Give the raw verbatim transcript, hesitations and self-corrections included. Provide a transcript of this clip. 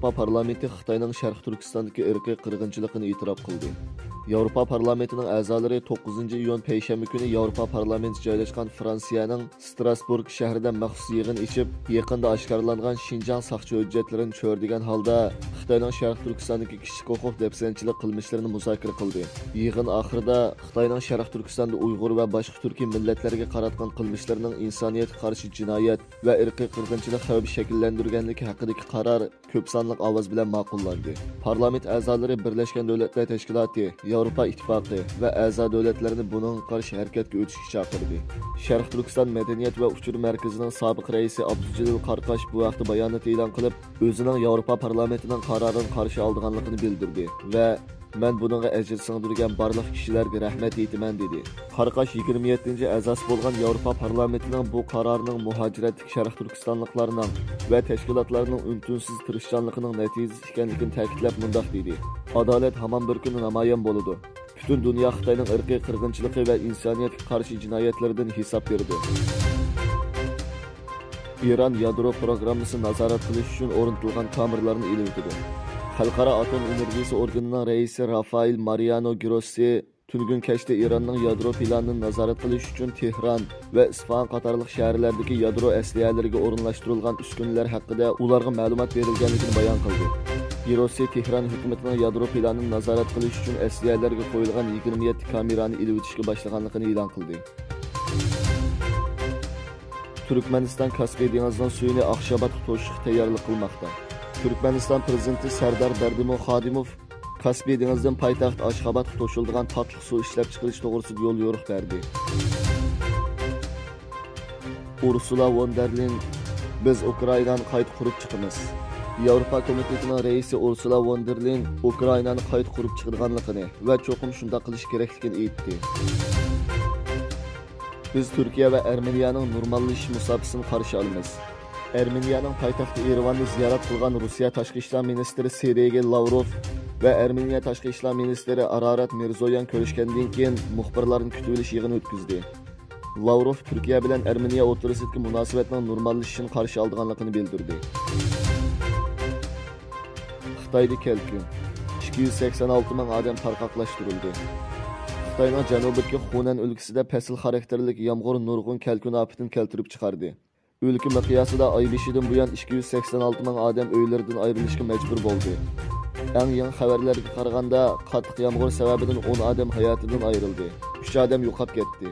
ياۋروپا پارلامېنتى خىتاينىڭ شەرقىي تۈركىستاندىكى ئىرقىي قىرغىنچىلىقىنى ئېتىراپ قىلدى. ياۋروپا پارلامېنتىنىڭ ئەزالىرى توققۇزىنچى ئىيۇن پەيشەنبە كۈنى ياۋروپا پارلامېنتى جايلاشقان فرانسىيەنىڭ ستراسبۇرگ شەھىرىدە مەخسۇس يىغىن ئېچىپ، يېقىندا ئاشكارىلانغان شىنجاڭ ساقچى ھۆججەتلىرىنى چۆرىدىگەن ھالدا خىتاينىڭ شەرقىي تۈركىستاندىكى كىشىلىك ھوقۇق دەپسەندىچىلىك قىلمىشلىرىنى مۇزاكىرە قىلدى. يىغىن ئاخىرىدا خىتاينىڭ شەرقىي تۈركىستاندا ئۇيغۇر ۋە باشقا تۈركىي مىللەتلەرگە قاراتقان قىلمىشلىرىنىڭ ئىنسانىيەتكە قارشى جىنايەت ۋە ئىرقىي قىرغىنچىلىق خەۋپى شەكىللەندۈرگەنلىكى ھەققىدىكى قارار كۆپ سانلىق ئاۋاز بىلەن ماقۇللاندى. پارلامېنت ئەزالىرى بىرلەشكەن دۆلەتلەر تەشكىلاتى، ياۋروپا ئىتتىپاقى ۋە ئەزا دۆلەتلەرنى بۇنىڭغا قارشى ھەرىكەتكە ئۆتۈشكە چاقىردى. شەرقىي تۈركىستان مەدەنىيەت ۋە ئۇچۇر مەركىزىنىڭ سابىق رەئىسى ئابدۇجېلىل قاراقاش بۇ ھەقتە بايانات ئېلان قىلىپ، ئۆزىنىڭ ياۋروپا پارلامېنتىنىڭ قارارىنى قارشى ئالىدىغانلىقىنى بىلدۈردى ۋە مەن بۇنىڭغا ئەجىر سىڭدۈرگەن بارلىق كىشىلەرگە رەھمەت ئېيتىمەن، دېدى. قاراقاش يىگىرمە يەتتىنچى ئەزاسى بولغان ياۋروپا پارلامېنتىنىڭ بۇ قارارىنىڭ مۇھاجىرەتتىكى شەرقىي تۈركىستانلىقلارنىڭ ۋە تەشكىلاتلارنىڭ ئۈن-تىنسىز تىرىشچانلىقىنىڭ نەتىجىسى ئىكەنلىكىنى تەكىتلەپ مۇنداق دېدى: «ئادالەت ھامان بىر كۈنى نامايان بولىدۇ. پۈتۈن دۇنيا خىتاينىڭ ئىرقىي قىرغىنچىلىقى ۋە ئىنسانىيەتكە قارشى جىنايەتلىرىدىن ھېساب بېرىدۇ.» ئىران يادرو پروگراممىسىنى نازارەت قىلىش ئۈچۈن ئورنىتىلغان كامېرىلارنى ئېلىۋېتىدۇ. خەلقئارا ئاتوم ئېنېرگىيىسى ئورگىنىنىڭ رەئىسى رافائېل مارىيانو گروسسى تۈنۈگۈن كەچتە ئىراننىڭ يادرو پىلانىنى نازارەت قىلىش ئۈچۈن تېھران ۋە ئىسفاھان قاتارلىق شەھەرلەردىكى يادرو ئەسلىھەلىرىگە ئورۇنلاشتۇرۇلغان ئۈسكۈنىلەر ھەققىدە ئۇلارغا مەلۇمات بېرىلگەنلىكىنى بايان قىلدى. گروسسى تېھران ھۆكۈمىتىنىڭ يادرو پىلانىنى نازارەت قىلىش ئۈچۈن ئەسلىھەلەرگە قويۇلغان يىگىرمە يەتتە كامېرانى ئېلىۋېتىشكە باشلىغانلىقىنى ئېلان قىلدى. تۈركمەنىستان كاسپىي دېڭىزىنىڭ سۈيىنى ئاشخابادقا توشۇشقا تەييارلىق قىلماقتا. تۈركمەنىستان پىرېزىدېنتى سەردار بەردىمۇخ خادىموف كاسپىي دېڭىزىدىن پايتەخت ئاشخابادقا توشۇلىدىغان تاتلىق سۇ ئىشلەپچىقىرىش توغرىسىدا يول يورۇق بەردى. ئۇرسۇلا ۋون دېر لېين، «بىز ئۇكرائىنانى قايتا قۇرۇپ چىقىمىز.» ياۋروپا كومىتېتىنىڭ رەئىسى ئۇرسۇلا ۋون دېر لېين ئۇكرائىنانى قايتا قۇرۇپ چىقىدىغانلىقىنى ۋە چوقۇم شۇنداق قىلىش كېرەكلىكىنى ئېيتتى. بىز تۈركىيە ۋە ئەرمېنىيەنىڭ نورماللىشىش مۇساپىسىنى قارشى ئالىمىز. ئەرمېنىيەنىڭ پايتەختى يېرېۋاننى زىيارەت قىلغان روسىيە تاشقى ئىشلار مىنىستىرى سېرگېي لاۋروف ۋە ئەرمېنىيە تاشقى ئىشلار مىنىستىرى ئارارات مىرزويان كۆرۈشكەندىن كېيىن، مۇخبىرلارنى كۈتۈۋېلىش يىغىنى ئۆتكۈزدى. لاۋروف تۈركىيە بىلەن ئەرمېنىيە ئوتتۇرىسىدىكى مۇناسىۋەتنىڭ نورماللىشىشىنى قارشى ئالىدىغانلىقىنى بىلدۈردى. خىتايدا كەلكۈن. ئىككى يۈز سەكسەن ئالتە مىڭ ئادەم تارقاقلاشتۇرۇلدى. خىتاينىڭ جەنۇبىدىكى خۇنەن ئۆلكىسىدە پەسىل خاراكتېرلىك يامغۇر نۇرغۇن كەلكۈن ئاپىتىنى كەلتۈرۈپ چىقاردى. ئۆلكە مىقياسىدا ئاي بېشىدىن بۇيان ئىككى يۈز سەكسەن ئالتە مىڭ ئادەم ئۆيلىرىدىن ئايرىلىشقا مەجبۇر بولدى. ئەڭ يېڭى خەۋەرلەرگە قارىغاندا، قاتتىق يامغۇر سەۋەبىدىن ئون ئادەم ھاياتىدىن ئايرىلدى. ئۈچ ئادەم يوقاپ كەتتى.